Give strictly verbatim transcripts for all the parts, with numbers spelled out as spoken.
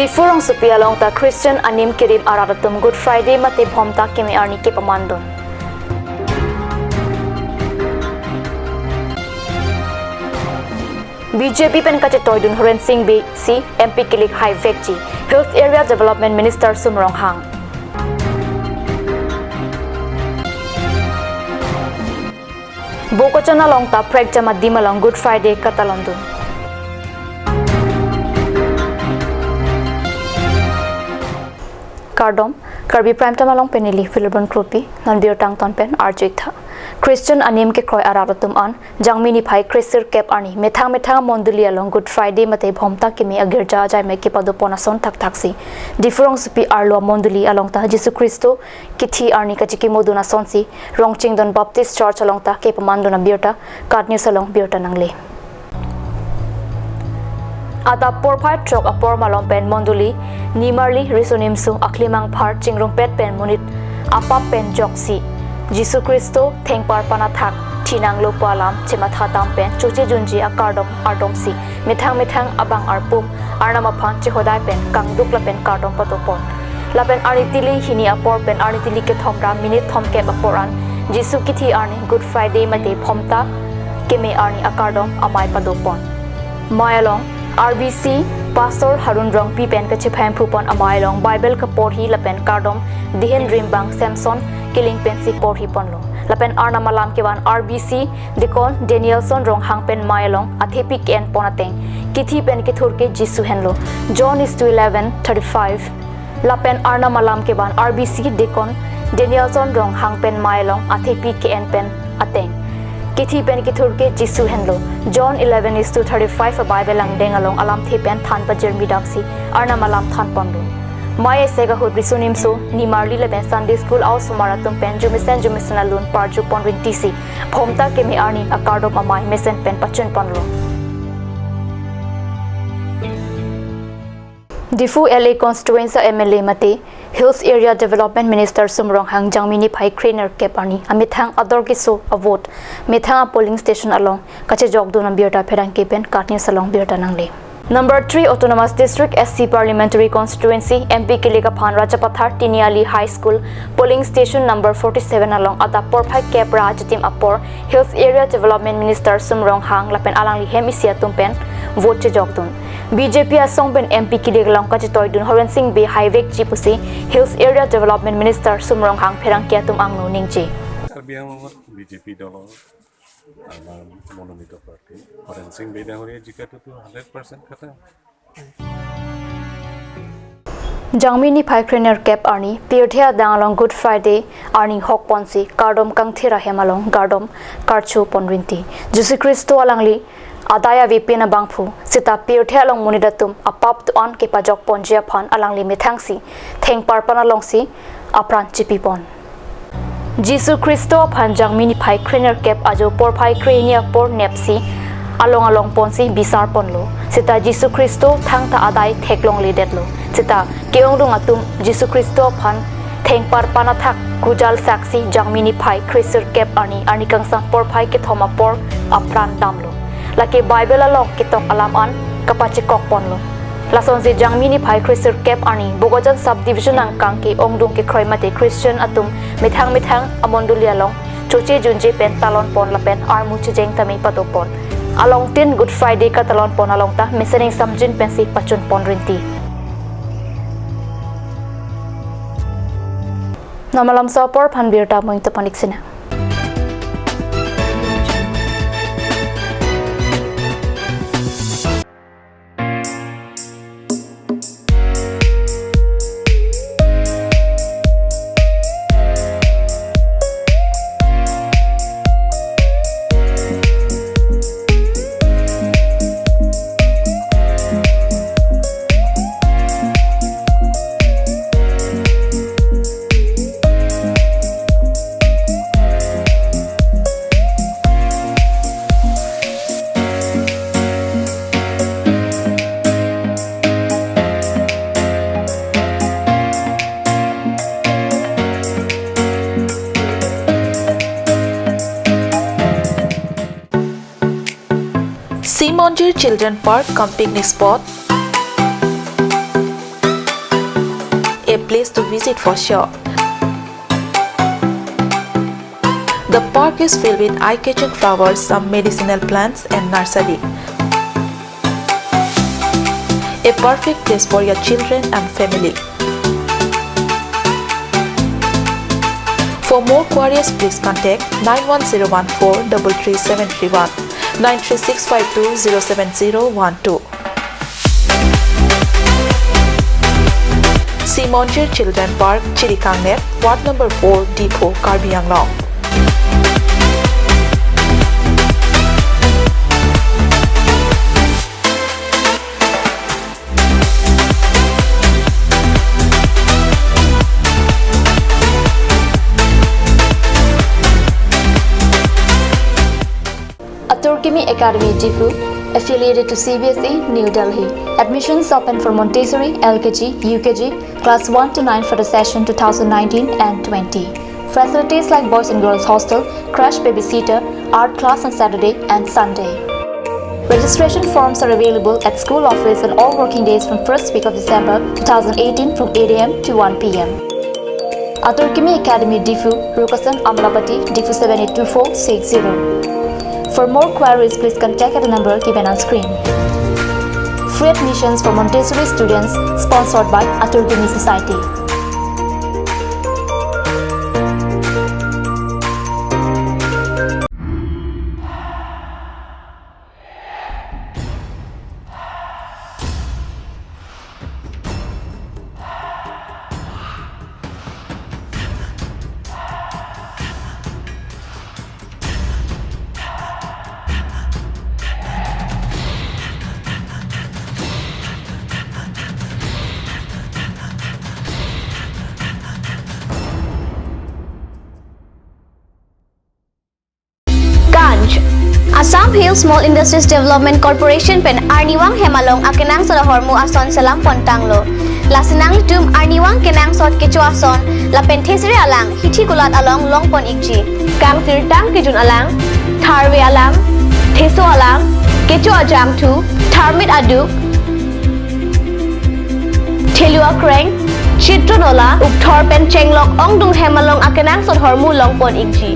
Diphu rongsopi along ta Christian anim kerim arat atum Good Friday mate Bhomta keme arni kepamandun. B J P pen kachetoidun Horensing Bey si M P kilik haivekji, Hills Area Development Minister Sum Ronghang. Bokajan along ta prekjam adim along Good Friday katalondun. Kardom, Karbi Prime Time along pen neli Philibon Kropi, non birta angton pen arju-ik tha. Christian anim kekroi arat atum an, Jangmi niphai kresirkep arni, methang methang mondoli along Good Friday mate Bhomta keme agirja ajai me kepado pon ason thakthak si. Diphu rongsopi arlo mondoli along ta Jisu Khristo kithi arni kachikimodun asonsi, Rongchingdon Baptist Church along ta kepamandun abirta, KAT News along birta nangle. Adap porphai throk apor malom pen mondoli, nimarli riso nimso aklimang phar chingrumpet pen monit apap pen joksi, Jisu Khristo thengparpan athak thinanglo pu alam chematha dam pen choche junje akardom ardomsi, methang methang abang arpum Arnam aphan chehodai pen kangduk lapen kardom pado pon. Lapen arni tili hini apor pen arni tili kethom ra minute thomkep apor an Jisu kithi arni Good Friday mate Bhomta keme arni akardom amei pado pon. Mei along R B C Pastor Harun Rongpi pen kachephemphu pon amei along Bible kaporhi lapen kardom dihin rimbang Samson Killing pensi porhi ponlo. Lapen Arnam alam kevan R B C Deacon Danielson Ronghang pen mei along athepi ke-en pon ateng, kithi pen kethur ke Jisu henlo, John is to eleven thirty-five. Lapen Arnam alam kevan R B C Deacon Danielson Ronghang pen mei along athepi ke-en pen ateng, kithi pen kethur ke Jisu henlo, John eleven is to thirty-five a-Bible angdeng along alamthe pen than pajirmi damsi Arnam alam than ponlo. Mei esek ahut riso nimso, nimarli lapen Sunday School a-osomar atum pen jumesen jumesen alun parju pon rintisi, Bhomta keme arni akardom amei mesen pen pachun ponlo. Diphu L A constituency M L A mate Hills Area Development Minister Sum Ronghang Jangmi niphai krenerkep arni amethang ador keso avote methang apolling station along kachejokdun abirta pherangke pen KAT News along birta nangle. Number three Autonomous District S C Parliamentary Constituency M P kilik aphan Rajapathar Tiniali High School polling station number forty-seven along adap porphai kep ra ajitim apor Hills Area Development Minister Sum Ronghang lapen alangli hem isi atum pen vote chejokdun. B J P asong pen M P kilik along kachetoidun Horensing Bey haivekji pusi Hills Area Development Minister Sum Ronghang pherangke atum angno ningje. Karbi Anglong B J P dolo, Arnam monumito party, Horensing Bey danghoria jikatu tu hundred percent kata. Jangmi niphai krenerkep arni pirthe adang along Good Friday arni hok ponsi kardom kangthir ahem along kardom karcho pon rinti. Jisu Khristo alangli adai avepin abangphu seta pirthe along monit atum apap do-an kepajok ponji aphan alangli methangsi thengparpan alongsi apran chipi pon. Jisu Khristo aphan Jangmi niphai krenerkep ajo porphai krehini apor nepsi along along ponsi bisar ponlo. Seta Jisu Khristo thangta adai theklongledetlo. Seta ke-ongdung atum Jisu Khristo aphan thengparpan athak kujal saksi Jangmi niphai kresirkep arni arni kangsam porphai kethom apor apran damlo. Lake Bible along ketok alam an kapachekok ponlo. Lasonsi Jangmi niphai kresirkep arni Bokajan Subdivision angkang ke-ongdung kekroi mate Christian atum methang methang amondoli along choche junje pen talon pon lapen armu chejeng tame pado pon. Along tin Good Friday katalon pon along ta mesen ingsamjin pensi pachun pon rinti. Namalam so apor aphan birta mo ingto panik sina. Sea Mondir Children Park cum picnic spot. place to visit for sure. The park is filled with eye-catching flowers, some medicinal plants and nursery. A perfect place for your children and family. For more queries, please contact nine one zero one four double three seven three one, nine three six five two zero seven zero one two. Simonjir Children Park, Chirikangner, Ward number four, Diphu, Karbi Anglong. Atur Kimi Academy Diphu, affiliated to C B S E, New Delhi. Admissions open for Montessori, L K G, U K G, class one to nine for the session two thousand nineteen and twenty. Facilities like boys and girls hostel, crash babysitter, art class on Saturday and Sunday. Registration forms are available at school office on all working days from first week of December two thousand eighteen from eight A M to one P M. Atur Kimi Academy Diphu, Rukasan Amlapati, Diphu seven eight two four six zero. For more queries, please contact at the number given on screen. Free admissions for Montessori students, sponsored by Atur Kimi Society. Ganj. Assam Hill Small Industries Development Corporation pen arnivang hem along akenangsot ahormu ason selam pontanglo. Lasi nanglitum arnivang kenangsot kecho ason lapen thesere alang hithi kulat along longpon ikji. Kangsirtang kejun alang, tharve alang, theso alang, kecho ajangthu, tharmit aduk, thelu akreng, chitro nola, ukthor pen chenglok ongdung hem along akenangsot ahormu longpon ikji.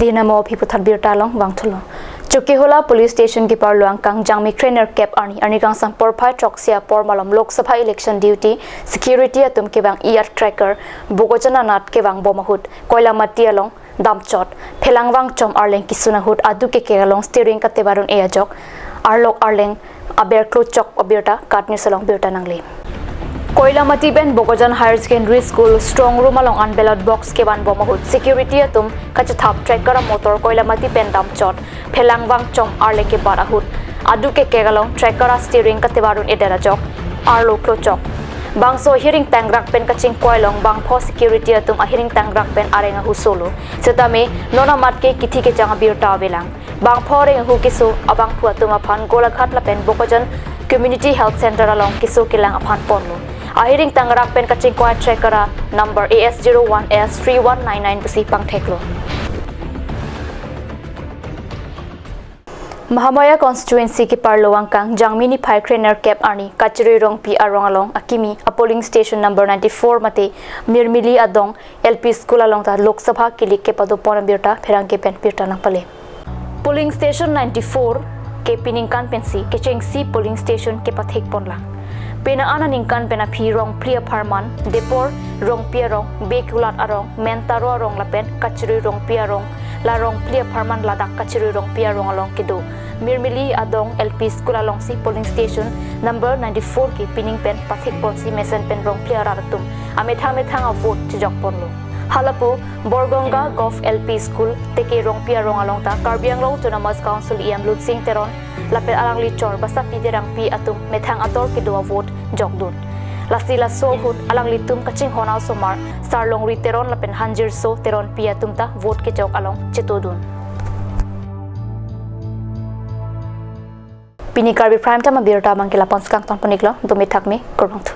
Dei namo aphi puthot birta along vangthulo. Chokihola Police Station keparlo angkang Jangmi krenerkep arni, arni kangsam porphai throksi apor malom Lok Sabha election duty security atum kevang-i a-tracker Bokajan anat kevangbom ahut Koilamati along damchot, phelang vangchom arleng kisun ahut aduk kekek along steering katebar un-e ajok arlok arleng aber klochok abirta KAT News along birta nangle. Koilamati pen Bokajan Higher Secondary School strong room along an ballot box kevanbom ahut security atum kachethap tracker amotor Koilamati pen damchot, phelang vangchom arleng kebat ahut aduk kekek along tracker a-steering katebar un-edet ajok arlo klochok. Bangso ahiring tangrak pen kachingkoi along bangpho security atum ahiring tangrak pen areng ahu solo. Setame non amat ke kithi kejang abirta avelang. Bangpho areng ahu keso abangphu atum aphan Golaghat lapen Bokajan Community Health Center along keso kelang aphan ponlo. Ahiring tangrak pen kachingkoi tracker a-number A S zero one S three one nine nine pusi pangtheklo. Mahamaya constituency keparlo angkang Jangmi niphai krenerkep arni Kachari Rongpi arong along akimi a-polling station number ninety-four mate Mirmili adong L P school along ta Lok Sabha kilik kepadopon abirta pherangke pen birta nangpale. Polling station ninety-four ke piningkan pensi kechengsi polling station kepathekponlang. Pena an aningkan pen aphi Rongphli apharman, Depor Rongpi arong, Bekulat arong, Mentaro arong lapen Kachari Rongpi arong, la Rongphli apharman ladak Kachari Rongpi arong along kedo Mirmili adong L P school alongsi polling station number ninety-four ke pining pen pathekponsi mesen pen Rongphli arat atum amethang methang a-vote chejokponlo. Halapu Borganga Govt L P School T K Rongpi arong along ta Karbi Anglong Autonomous Council E M Lunsing Teron lapen alangli chor Basapi Terangpi atum methang ator kedo a-vote jokdun. Lasi laso ahut alanglitum kachinghon a-osomar Sarlongri Teron lapen Hanjirso Teronpi atum ta vote kejok along chetodun. Pini Karbi Prime Time abirta abangke lapu-an si kangtonpon-iklo, dome thakme, kurvangthu.